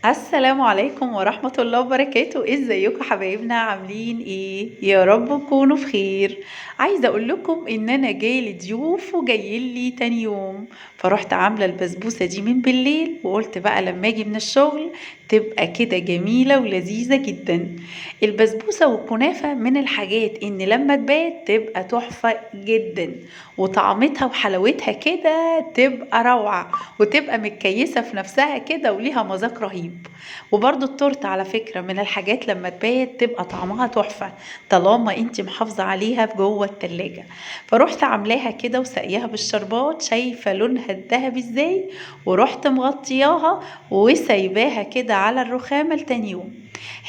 السلام عليكم ورحمة الله وبركاته. ازيكم حبايبنا؟ عاملين ايه؟ يا رب تكونوا بخير. عايزة اقول لكم ان انا جايلي ضيوف وجايين لي تاني يوم، فروحت عاملة البسبوسة دي من بالليل، وقلت بقى لما اجي من الشغل تبقى كده جميلة ولذيذة جدا. البسبوسة والكنافة من الحاجات ان لما تبات تبقى تحفة جدا، وطعمتها وحلاوتها كده تبقى روعة، وتبقى متكيسة في نفسها كده وليها مذاق رهيب. وبرضو التورتة على فكرة من الحاجات لما تبات تبقى طعمها تحفة طالما انت محافظة عليها في جوه التلاجة. فروحت عاملاها كده وسقياها بالشربات، شايفة لونها الذهبي ازاي، ورحت مغطياها وسايباها كده على الرخامة لتاني يوم.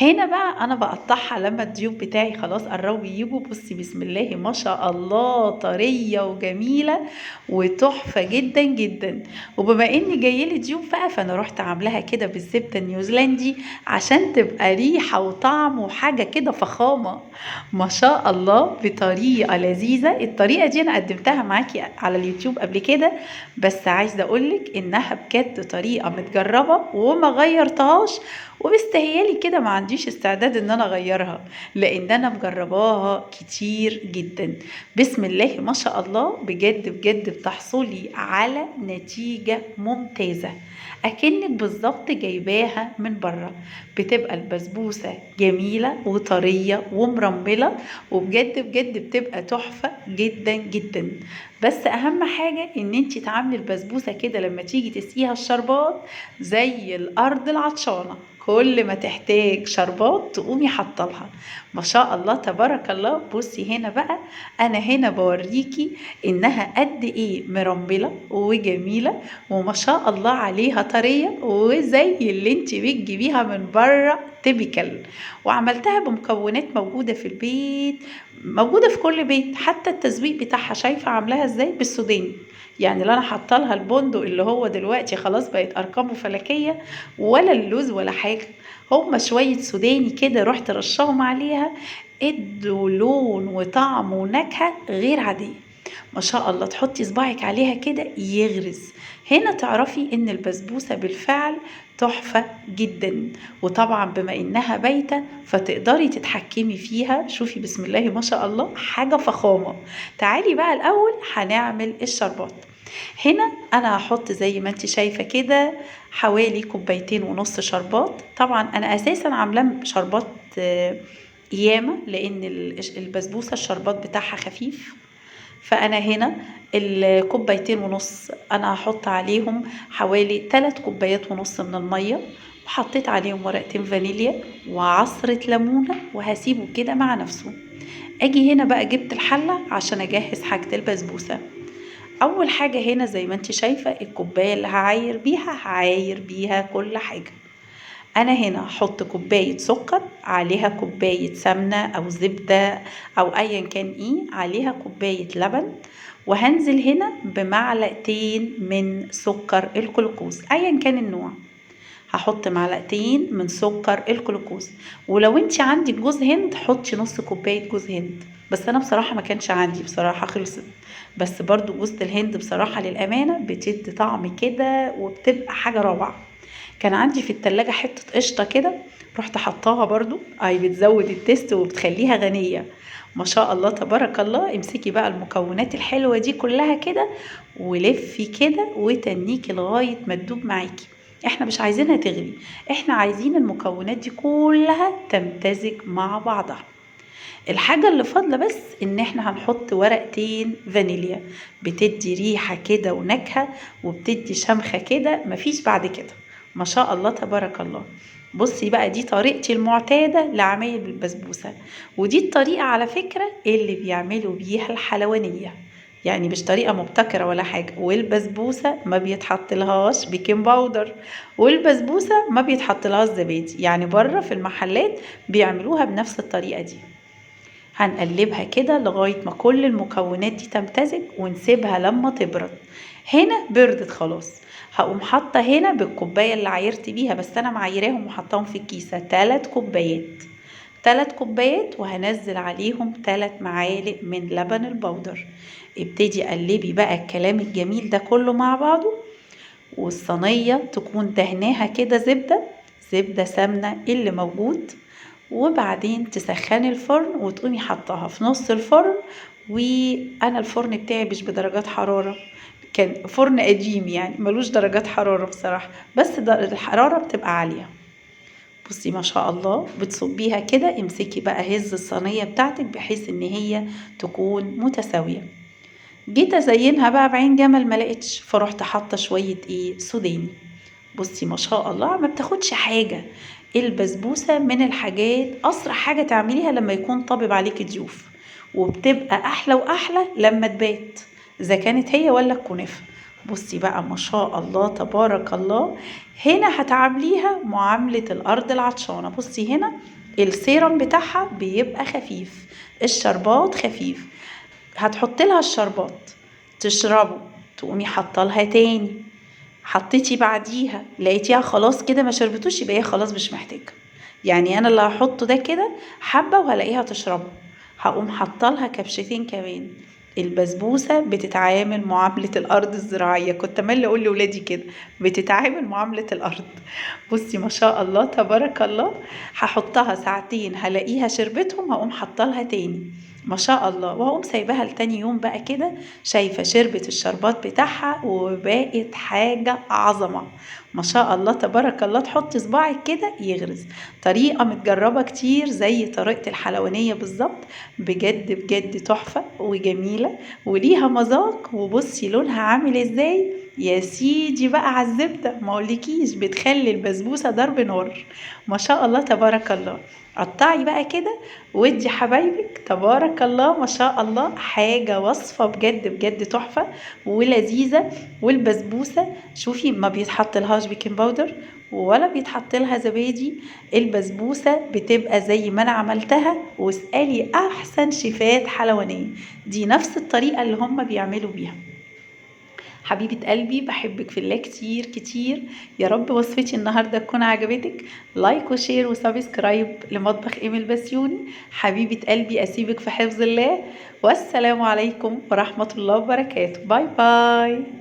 هنا بقى انا بقطعها لما الضيوف بتاعي خلاص قربوا يجوا. بصي بسم الله ما شاء الله، طرية وجميلة وتحفة جدا جدا. وبما اني جايلي ضيوف بقى، فانا رحت عاملاها كده بالزبدة النيوزيلندي عشان تبقى ريحة وطعم وحاجة كده فخامة ما شاء الله، بطريقة لذيذة. الطريقة دي انا قدمتها معاكي على اليوتيوب قبل كده، بس عايزة اقولك انها بجد طريقة متجربة وما غيرتهاش، وبستهيالي كده ما عنديش استعداد ان انا اغيرها لان انا مجرباها كتير جدا. بسم الله ما شاء الله، بجد بجد بتحصلي على نتيجة ممتازة اكنك بالظبط جايباها من بره. بتبقى البسبوسة جميلة وطرية ومرملة، وبجد بجد بتبقى تحفة جدا جدا. بس اهم حاجة ان انتي تعملي البسبوسة كده لما تيجي تسقيها الشربات زي الارض العطشانة، كل ما تحتاج شربات تقومي حاطلها. ما شاء الله تبارك الله. بصي هنا بقى انا هنا بوريكي انها قد ايه مرمله وجميله وما شاء الله عليها طريه وزي اللي انت بتجيبيها من بره typical. وعملتها بمكونات موجوده في البيت، موجوده في كل بيت، حتى التزويق بتاعها شايفه عاملاها ازاي بالسوداني. يعني لا انا حاطه لها البندق اللي هو دلوقتي خلاص بقت ارقامه فلكيه، ولا اللوز ولا حاجه، هما شويه سوداني كده رحت رشاهم عليها، ادوا لون وطعم ونكهه غير عاديه ما شاء الله. تحطي صباعك عليها كده يغرز. هنا تعرفي ان البسبوسه بالفعل تحفه جدا. وطبعا بما انها بايته فتقدري تتحكمي فيها. شوفي بسم الله ما شاء الله، حاجه فخامه. تعالي بقى الاول هنعمل الشربات. هنا انا هحط زي ما انت شايفه كده حوالي 2.5 كوباية شربات. طبعا انا اساسا عاملاه شربات ياما، لان البسبوسه الشربات بتاعها خفيف. فانا هنا 2.5 كوباية انا هحط عليهم حوالي 3.5 كوبايات من الميه، وحطيت عليهم ورقتين فانيليا وعصرة ليمونة، وهسيبه كده مع نفسه. اجي هنا بقى جبت الحلة عشان اجهز حاجة البسبوسة. اول حاجة هنا زي ما انت شايفة الكوباية اللي هعاير بيها هعاير بيها كل حاجة. انا هنا هحط كوباية سكر، عليها كوباية سمنة او زبدة او ايا كان ايه، عليها كوباية لبن، وهنزل هنا بمعلقتين من سكر الجلوكوز ايا كان النوع. هحط معلقتين من سكر الجلوكوز. ولو انت عندك جوز هند حطي نص كوباية جوز هند، بس انا بصراحة ما كانش عندي، بصراحة خلصت. بس برضو جوز الهند بصراحة للأمانة بتدي طعم كده وبتبقى حاجة روعة. كان عندي في التلاجة حتة قشطة كده رحت حطاها برضو، اي بتزود ال taste وبتخليها غنية ما شاء الله تبارك الله. امسكي بقى المكونات الحلوة دي كلها كده ولفي كده وتنيكي لغاية ما تدوب معاكي. احنا مش عايزينها تغلي، احنا عايزين المكونات دي كلها تمتزج مع بعضها. الحاجة اللي فاضلة بس ان احنا هنحط ورقتين فانيليا، بتدي ريحة كده ونكهة وبتدي شمخة كده مفيش بعد كده ما شاء الله تبارك الله. بصي بقى دي طريقتي المعتادة لعمايل البسبوسة، ودي الطريقة على فكرة اللي بيعملوا بيها الحلوانية، يعني مش طريقة مبتكرة ولا حاجة. والبسبوسة ما بيتحط لهاش baking powder، والبسبوسة ما بيتحط لهاش زبادي، يعني بره في المحلات بيعملوها بنفس الطريقة دي. هنقلبها كده لغاية ما كل المكونات دي تمتزج ونسيبها لما تبرد. هنا بردت خلاص، هقوم حاطة هنا بالكوباية اللي عايرت بيها، بس أنا معايراهم وحطاهم في الكيسة، 3 كوبايات، 3 كوبايات، وهنزل عليهم 3 معالق من لبن البودر. ابتدي قلبي بقى الكلام الجميل ده كله مع بعضه، والصينية تكون دهناها كده زبدة، زبدة، سمنة، اللي موجود. وبعدين تسخني الفرن وتقومي حطها في نص الفرن. وانا الفرن بتاعي مش بدرجات حرارة، كان فرن قديم يعني ملوش درجات حرارة بصراحة، بس الحرارة بتبقى عالية. بصي ما شاء الله بتصبيها كده. امسكي بقى هز الصينية بتاعتك بحيث ان هي تكون متساوية. جيت ازينها بقى بعين جمل ما لقيتش، فروحت حاطة شوية ايه سوداني. بصي ما شاء الله ما بتاخدش حاجة. البسبوسة من الحاجات اسرع حاجة تعمليها لما يكون طابب عليكي ضيوف، وبتبقى احلى واحلى لما تبات اذا كانت هي ولا الكنافة. بصي بقى ما شاء الله تبارك الله، هنا هتعامليها معاملة الأرض العطشانة. بصي هنا السيرم بتاعها بيبقى خفيف، الشربات خفيف، هتحط لها الشربات تشربه، تقومي حاطه لها تاني. حطيتي بعديها لقيتيها خلاص كده ما شربتوش، يبقى هي خلاص مش محتاجة. يعني انا اللي هحطه ده كده حبة وهلاقيها تشربه، هقوم حاطه لها كبشتين كمان. البسبوسة بتتعامل معاملة الأرض الزراعية، كنت أمل أقول لولادي كده بتتعامل معاملة الأرض. بصي ما شاء الله تبارك الله، هحطها ساعتين هلاقيها شربتهم، هقوم حاطه لها تاني ما شاء الله، وهقوم سايباها لتاني يوم بقى كده، شايفة شربت الشربات بتاعها وبقت حاجة عظمة ما شاء الله تبارك الله. تحطي صباعك كده يغرز. طريقة متجربة كتير زي طريقة الحلوانية بالظبط، بجد بجد تحفة وجميلة وليها مذاق. وبصي لونها عامل ازاي يا سيدي بقى على الزبدة، ما اقولكيش بتخلي البسبوسة ضرب نار ما شاء الله تبارك الله. قطعي بقى كده وادي حبايبك تبارك الله ما شاء الله، حاجة وصفة بجد بجد تحفة ولذيذة. والبسبوسة شوفي ما بيتحط لهاش baking powder ولا بيتحط لها زبادي، البسبوسة بتبقى زي ما انا عملتها، واسألي احسن شيفات حلوانية، دي نفس الطريقة اللي هم بيعملوا بيها. حبيبة قلبي بحبك في الله كتير كتير، يا رب وصفتي النهاردة تكون عجبتك. like و share و subscribe لمطبخ ايمي البسيوني. حبيبة قلبي اسيبك في حفظ الله، والسلام عليكم ورحمة الله وبركاته. bye bye.